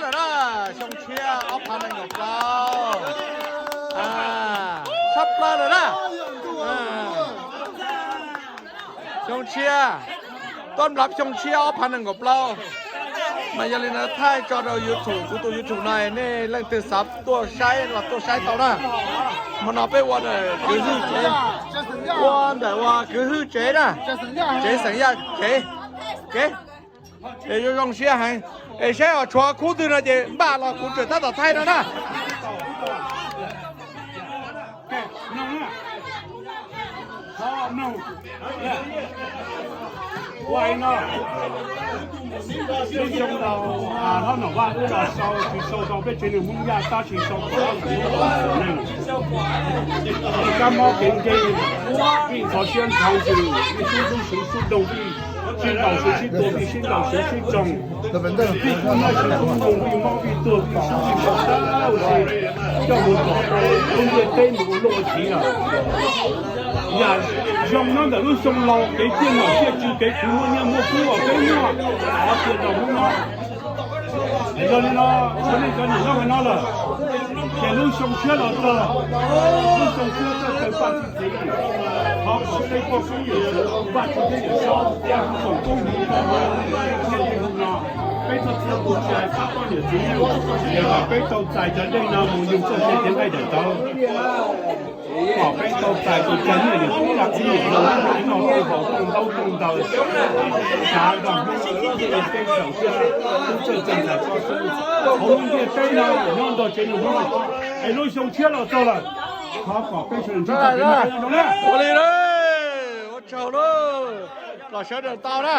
lawm na, xyoo tshiab ob phav nees nkaum plaub. Tshaj plaws lawm na. Xyoo tshiab, tuaj nplab xyoo tshiab ob phav nees nkaum plaub. Mas yog li no thaij tso rau YouTube, kuv tus YouTube no nej leej twg xav tuaj saib los tuaj saib tau na. Hmo no peb ua ntawm kwv Hwj tsev, ua ntawm ua kwv Hwj tsev na, tsev xeem Yaj tsev, kev es zoo zoo siab heev. Es saib ho tshuav khub twg no ces npaj los kuv tseem tab tom thaij no na. Ua no, lub xyoo no, hlob Nom Vaj tso sau tsis sau rau peb tsev neeg Hmoob Yaj tab sis sau rau neeg. Kab mob kev nkeeg, vij ntxhov siab ntxhov ntsws, vij sub ntxub sub doog, vij sib ntaus sib tua, vij sib ntaus sib tsoog, vij kub naj sib kub ntoo, vij mob vij tuag, vij sub vij sau tag huv si, coj mus tom lub ntiaj teb mus ua luaj ua chiv lawm. Yam zoo nyob ntawm lub xyoo laus kev ciaj nom ciaj tswv kev khwv muaj nyiaj muaj kub uas peb muaj, qhov tias nraug Hmoob nyob. Yog li no, ua nej cov niam nyob hauv no lawm, ces lub xyoo tshiab los txog, lub xyoo tshiab txoj chaw Vaj Tswv txiv, thov kom peb poj koob yawm txwv, Vaj Tswv thiab yawm saub, foom koob hmoov rau peb txhua tus no, peb txhua tus tsis hais pab poj niam txiv, ces kom peb tau txais cov dej no mus yug txoj sia cev nqaij daim tawv. Kom peb tau txais tus cag nyiaj niam tub cag txiv niam laus, noj tej haus tej ntaub tej ntawv, tsav zog Hmoob tej saum siab, tub txawj txawj ntxhais txhob xub, hauv lub ntiaj teb no nyob nrog tsev neeg Hmoob, es lub xyoo tshiab los txog lawm, thov kom peb sawv daws ntsib txoj kev noj qab nyob zoo na. Ua li na, ua tsaug lauj, los sawv daws tau na.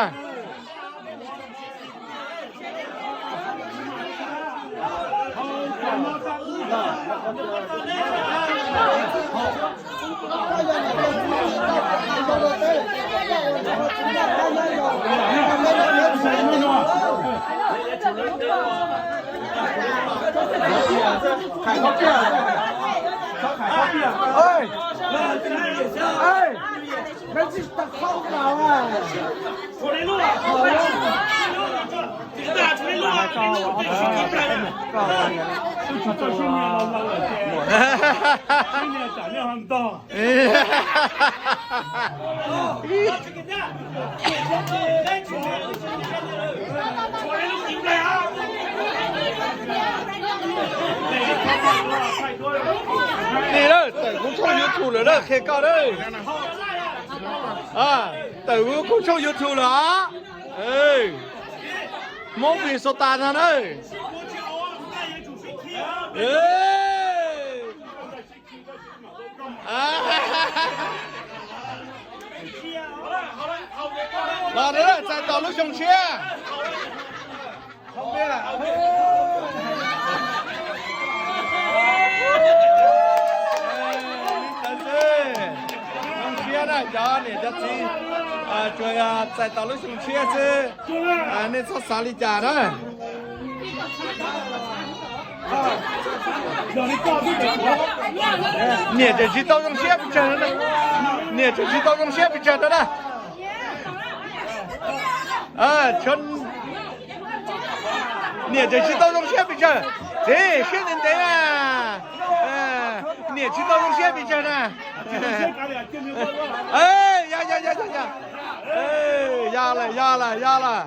Li lawm, tawm kuv tshooj YouTube lawm na, qhia koj na. Tawm kuv tshooj YouTube lawm os. Hmoob Minnesota no na. Los txais tos lub xyoo tshiab. Zoo siab na cov niam cov txiv, tsuas yog txais tos lub xyoo tshiab xwb, nej txhob xav li cas na. Niam tseem tsis tau zoo siab pes tsawg no na. Niam tseem tsis tau zoo siab pes tsawg no na. Niam tseem tsis tau zoo siab pes tsawg. Txiv, siab ntev ntev na. Niam tsis tau zoo siab pes tsawg na. Ya ya ya ya ya. Ya lawm ya lawm ya lawm.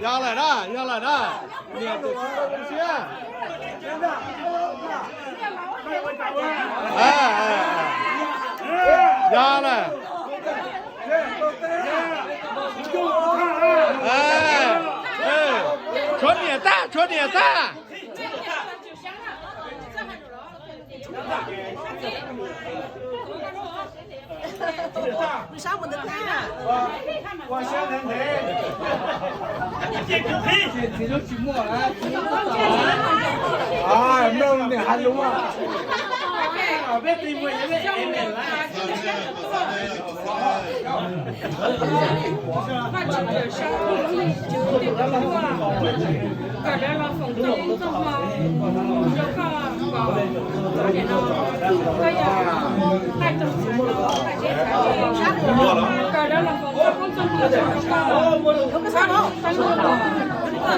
Ya lawm na, ya lawm na. Niam tseem tsis tau zoo siab. Ya lawm. Tshuav niam tag, tshuav niam tag. Koj tsis kawm sab lub xyoo tshiab tim tuaj, kawm lawv los foom koob hmoov txoj hmoo rau koj kom nim no koj yog qaij tug txhais no, kawm lawv los foom koob hmoov txoj hmoo rau koj kom txhob tawb los. Zoo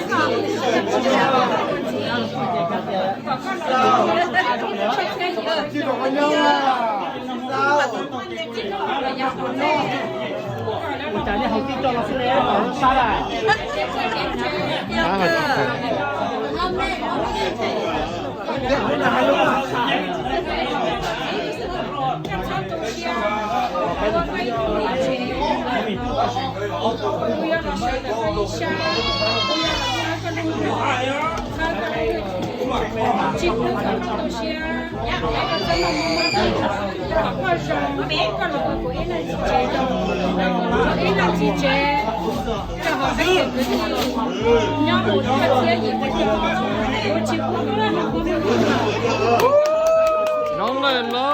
lawm los.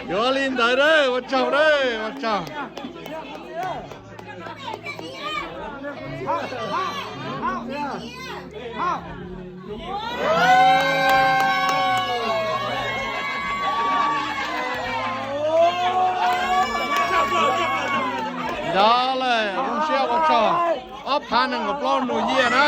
Yuav li ntawd, ua tsaug, ua tsaug. Ntawd lawm, zoo siab ua tsaug. Ob phav nees nkaum plaub nus yias na.